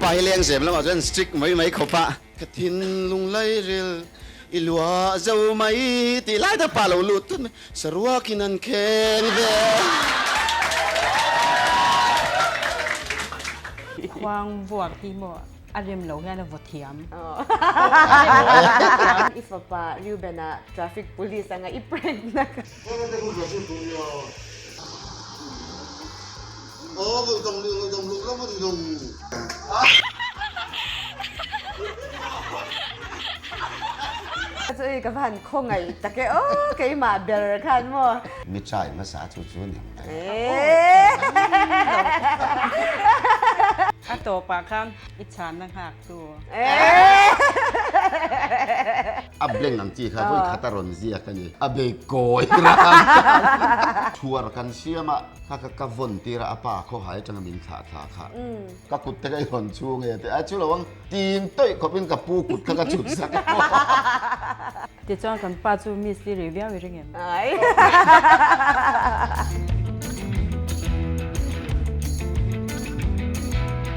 pa hi lengzem lamah chuan strict mai mai khawp a. Ka thinlung lairil i luah zo mai tih lai tak pa lo lut tut mai. Saruakin an kheng ve. Khuang vuak hi maw a rem lo hian a vaw thiam. I fapa Reuben-a traffic police anga i prank na ka. Chu i ka van khawngaih tak e aw keimah ber khan maw. Mi try hmasa chu chu ni ang mai. A tawpah khan i chhanna nghak tu. A blank ang chi kha vawi khat a rawn ziak a ni. A bei kawi ran. Chhuar kan siam a, kha kha ka vawn tir a, a pa khawhai atanga min thlah thla kha. Ka kut te ka i rawn chhung e tih a chu lo ang tin tawih khawp in ka pu kut kha ka chhut sak a. Tichuan kan pa chu miss li rei viau i ring em? Ai.